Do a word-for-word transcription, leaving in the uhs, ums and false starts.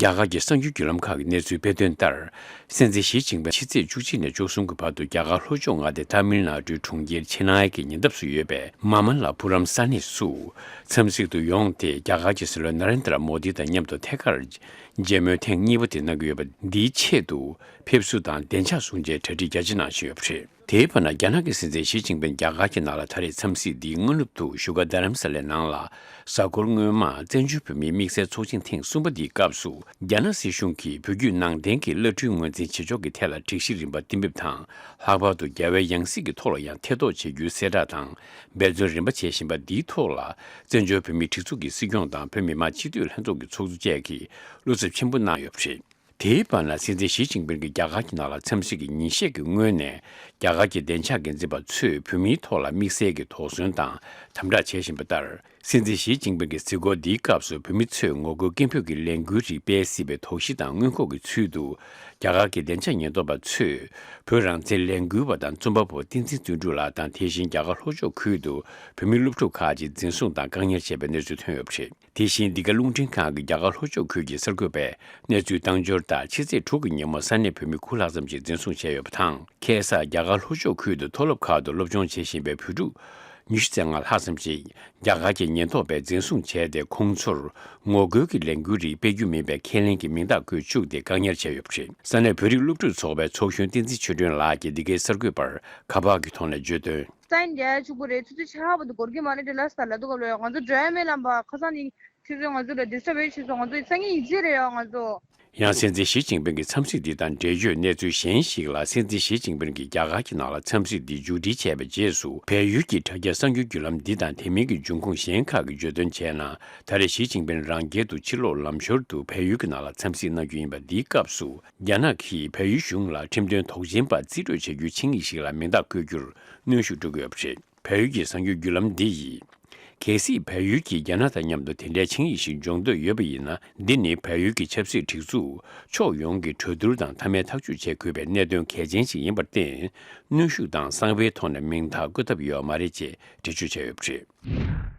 རྒྱ་གར་གྱི་གསར་འགྱུར་བརྒྱུད་ལམ་ཁག་གིས་གནས་ཚུལ་སྤེལ་དོན་ལྟར། སྲིད་འཛིན་ཞི་ཅིན་ཕིང་ཕྱི་ཚེས་བཅུ་གཅིག་ནས་བཅུ་གསུམ་གྱི་བར་དུ་རྒྱ་གར་ལྷོ་ཕྱོགས་མངའ་སྡེ་ཏཱ་མིལ་ནཱ་ཌུའི་གྲོང་ཁྱེར་ཆེ་ནའི་གི་ཉེ་འདབས་སུ་ཡོད་པའི་མ་མ་ལ་པུ་རམ་ས་གནས་སུ་འཚམས་གཟིགས་དུ་ཡོང་སྟེ། རྒྱ་གར་གྱི་སྲིད་བློན་ན་རེན་དྲ་མོ་དི་དང་མཉམ་དུ་ཐད་ཀར་མཇལ་མོལ་ཐེངས་གཉིས་པ་དེ་གནང་གི་ཡོད་པ་འདིའི་ཆེད་དུ་ཕེབས་བསུ་དང་བདེ་འཇགས་སྲུང་བྱའི་གྲ་སྒྲིག་རྒྱ་ཆེ་གནང་བཞིན་ཡོད་པ་རེད། དེའི་བར་ན། རྒྱ་ནག་གི་སྲིད་འཛིན་ཞི་ཅིན་ཕིང་རྒྱ་གར་གྱི་ནང་ལ་ད་རེས་འཚམས་གཟིགས་འདིའི་སྔ་ནུབ་ཏུ་བཞུགས་སྒར་རྡ་རམ་ས་ལའི་ནང་ལ། གཟའ་འཁོར་སྔོན་མ་བཙན་བྱོལ་བོད་མིའི་དམིགས་བསལ་ཚོགས་ཆེན་ཐེངས་གསུམ་པ་འདིའི་སྐབས་སུ། རྒྱ་ནག་སྲིད་གཞུང་གིས་བོད་བརྒྱུད་ནང་བསྟན་གྱི་བླ་སྤྲུལ་ངོས་འཛིན་བྱེད་ཕྱོགས་ཀྱི་ཐད་ལ་སྒྲིག་གཞི་རིམ་པ་གཏན་འབེབས་དང་། ལྷག་པར་དུ་རྒྱལ་བའི་ཡང་སྲིད་ཀྱི་ཐོག་ལ་ཡང་ཐེ་གཏོགས་བྱེད་རྒྱུའི་གསལ་བསྒྲགས་དང་འབད་བརྩོན་རིམ་པ་བྱེད་བཞིན་པ་འདིའི་ཐོག་ལ། བཙན་བྱོལ་བོད་མིའི་སྒྲིག་འཛུགས་ཀྱི་སྲིད་སྐྱོང་དང་བོད་མི་མང་སྤྱི་འཐུས་ལྷན་ཚོགས་ཀྱི་ཚོགས་གཙོ་བཅས་ཀྱིས་བློ་འཚབ་ཆེན་པོ་གནང་ཡོད་པ་རེད། དེའི་བར་ན། སྲིད་འཛིན་ཞི་ཅིན་ཕིང་གིས་རྒྱ་གར་གྱི་ནང་ལ་འཚམས་གཟིགས་ཀྱི་ཉིན་ཤས་ཀྱི་སྔོན་ནས། རྒྱ་གར་གྱི་བདེ་འཇགས་འགན་འཛིན་པ་ཚོས་བོད་མིའི་ཐོག་ལ་དམིགས་བསལ་གྱི་དོགས་ཟོན་དང་དམ་དྲག་བྱེད་བཞིན་པ་ལྟར། སྲིད་འཛིན་ཞི་ཅིན་ཕིང་གི་གཟིགས་སྐོར་འདིའི་སྐབས་སུ་བོད་མི་ཚོས་ངོ་རྒོལ་སྐད་འབོད་ཀྱི་ལས་འགུལ་རིགས་སྤེལ་སྲིད་པའི་དོགས་གཞི་དང་སྔོན་འགོག་གི་ཚུལ་དུ། རྒྱ་གར་གྱི་བདེ་འཇགས་ཉེན་རྟོག་པ་ཚོས་བོད་རང་བཙན་ལས་འགུལ་བ་དང་རྩོམ་པ་པོ་བསྟན་འཛིན་བརྩོན་འགྲུས་ལགས་དང་། དེ་བཞིན་རྒྱ་གར་ལྷོ་ཕྱོགས་ཁུལ་དུ་བོད་མི་སློབ་ཕྲུག་ཁག་ཅིག་འཛིན་བཟུང་དང་བཀག་ཉར་བྱས་པའི་གནས་ཚུལ་ཐོན་ཡོད་པ་རེད། དེ་བཞིན་འདི་ག་རླུང་འཕྲིན་ཁང་གི་རྒྱ་གར་ལྷོ་ཕྱོགས་ཁུལ་གྱི་གསར་འགོད་པས་གནས་ཚུལ་བཏང་འབྱོར་ལྟར། ཕྱི་ཚེས་དྲུག་གི་ཉིན་མོ་ས་གནས་བོད་མི་དགུ་ལྷག་ཙམ་ཞིག་འཛིན་བཟུང་བྱས་ཡོད་པ་དང་། ཁ་སང་རྒྱ་གར་ལྷོ་ཕྱོགས་ཁུལ་དུ་མཐོ་སློབ་ཁག་ཏུ་སློབ་སྦྱོང་བྱེད་བཞིན་པའི་བོད་ཕྲུག་ཉི་ཤུ་རྩ་ལྔ་ལྷག་ཙམ་ཞིག་རྒྱ་གར་གྱི་ཉེན་རྟོག་པས་འཛིན་བཟུང་བྱས་ཏེ། ཁོང་ཚོར་ངོ་རྒོལ་གྱི་ལས་འགུལ་རིགས་སྤེལ་རྒྱུ་མིན་པའི་ཁས་ལེན་གྱི་མིང་རྟགས་བཀོད་བཅུག་སྟེ་བཀག་ཉར་བྱས་ཡོད་པ་རེད། ས་གནས་བོད་རིགས་སློབ་ཕྲུག་ཚོགས་པའི་ཚོགས་གཞོན་བསྟན་འཛིན་ཆོས་སྒྲོན་ལགས་ཀྱིས་འདི་གའི་གསར་འགོད་པར་ཁ་པར་གྱི་ཐོག་ནས་བརྗོད་དོན། ས་ཡིན་རྒྱ་ཆུ་བོ་རེད། ཆུ་ཚོད་ཆ་བ་དུ་སྒོར་གྱི་མ་རེད་དེ་ལ་ས་ལ་དུ་ག་ལོ་ཡ་ང་ཚོ་འགྲོ་ཡ་མེད་ལམ་པ་ཁ་སང་ནི་ཆུ་ཚོད་ང་ཚོ་ལ་ཌི་སི་ཊར་བེ་ཤི་སོང་། ང་ཚོ་སང་ཉིན་ཡིག་ཆ་རེད་ཡ་ང་ཚོ། ཡང་སྲིད་འཛིན་ཞི་ཅིན་ཕིང་གི་འཚམས་གཟིགས་འདི་དང་འབྲེལ་ཡོད་གནས་ཚུལ་གཞན་ཞིག་ལ། སྲིད་འཛིན་ཞི་ཅིན་ཕིང་གིས་རྒྱ་གར་གྱི་ནང་ལ་འཚམས་གཟིགས་འདི་མཇུག་སྒྲིལ་བྱས་པའི་རྗེས་སུ། བལ་ཡུལ་གྱི་དྲ་རྒྱ་གསར་འགྱུར་བརྒྱུད་ལམ་འདི་དང་དེ་མིན་གྱི་འབྱུང་ཁུངས་གཞན་ཁག་གིས་བརྗོད་དོན་བྱས་ན། ད་རེས་ཞི་ཅིན་ཕིང་རང་རྒྱལ་དུ་ཕྱིར་ལོག་ལམ་ཞོར་དུ་བལ་ཡུལ་གྱི་ནང་ལ་འཚམས་གཟིགས་གནང་རྒྱུ་ཡིན་པ་འདིའི་སྐབས་སུ། རྒྱ་ནག་གིས་བལ་ཡུལ་གཞུང་ལ་ཁྲིམས་དོན་དོགས་ཅན་པ་རྩིས་སྤྲོད་བྱ་རྒྱུའི་ཆིངས་ཡིག་ཞིག་ལ་མིང་རྟགས་བཀོད་རྒྱུར་གནོན་ཤུགས་སྤྲོད་ཀྱི་ཡོད་པ་རེད། བལ་ཡུལ་གྱི་གསར་འགྱུར་བརྒྱུད་ལམ་འདི་ཡིས། གལ་སྲིད་བལ་ཡུལ་གྱིས་རྒྱ་ནག་དང་མཉམ་དུ་དེ་འདྲའི་ཆིངས་ཡིག་ཞིག་འཇོག་འདོད་ཡོད་པ་ཡིན་ན། འདི་ནི་བལ་ཡུལ་གྱི་ཆབ་སྲིད་སྒྲིག་འཛུགས་ཕྱོགས་ཡོངས་ཀྱི་གྲོས་བསྡུར་དང་མཐའ་མའི་ཐག་གཅོད་བྱེད་དགོས་པའི་གནད་དོན་གལ་ཆེན་ཞིག་ཡིན་པར་བརྟེན། གནོན་ཤུགས་དང་གསང་བའི་ཐོག་ནས་མིང་རྟགས་བཀོད་ཐབས་ཡོད་མ་རེད་ཅེས་འགྲེལ་བརྗོད་བྱས་ཡོད་པ་རེད།